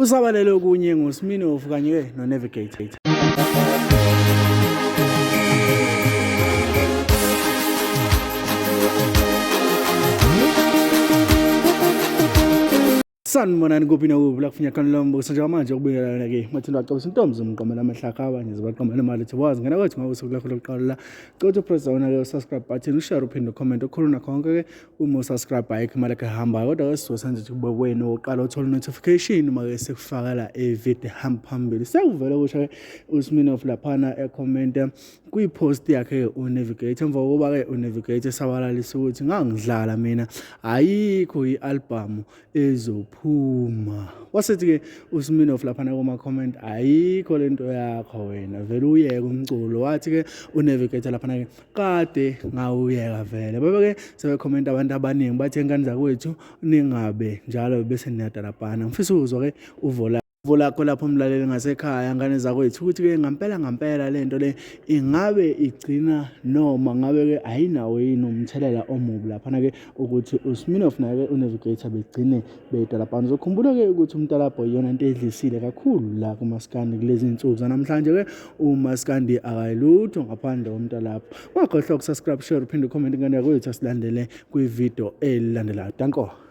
Usabalele okunye ngoSminoff kanye noNavigate. Sanibonani kuphi nakuphi la kufunya khona lo mbuso njengamanje ukubingelana ke mathina wacabisa intombi zomqomela amahlaka abanye zibaqomela imali ethi wazi ngena kwethu ngabe usuku lakho lokuqala la cotha upress wona ke subscribe button ushare uphinde ucomment okukhulu nakho konke ke uma usubscribe ayikho imali yakhe ehambayo kodwa ke sizosenza ukuthi kube wena oqala uthola notification uma ke sekufakela ivideo ehamba phambili. Sekuvele kusho ke uSminoff laphana ecomment kwipost yakhe uNavigate emva kokuba ke uNavigate esabalalisa ukuthi ngangidlala mina ayikho i-album ezophuma. Wasethi-ke uSminoff laphana kuma-comment ayikho lento yakho wena vele uyeke umculo. Wathi-ke uNavigate laphana-ke kade ngawuyeka vele. Babe-ke sebekhomenta abantu abaningi bathi engane zakwethu ningabe njalo bese niyadalabhana. Ngifisa ukuzwa-ke uvo uvo lakho lapho mlaleli ngasekhaya ngane zakwethu ukuthi-ke ngampela ngampela le nto le ingabe igcina noma ngabe-ke ayinawo yini umthelela omubi laphana-ke ukuthi uSminoff naye-ke uNavigator begcine bedalabhana. Uzokhumbula-ke ukuthi umtalabho iyona nto edlisile kakhulu la kumaskandi kulezi nsuku zanamhlanje-ke umaskandi akayilutho ngaphandle komtalabho. Ungakhohlwa ukusubscribe, share, uphinde ucomment ingane yakwethu asilandele kwividiyo elilandelayo. Danko.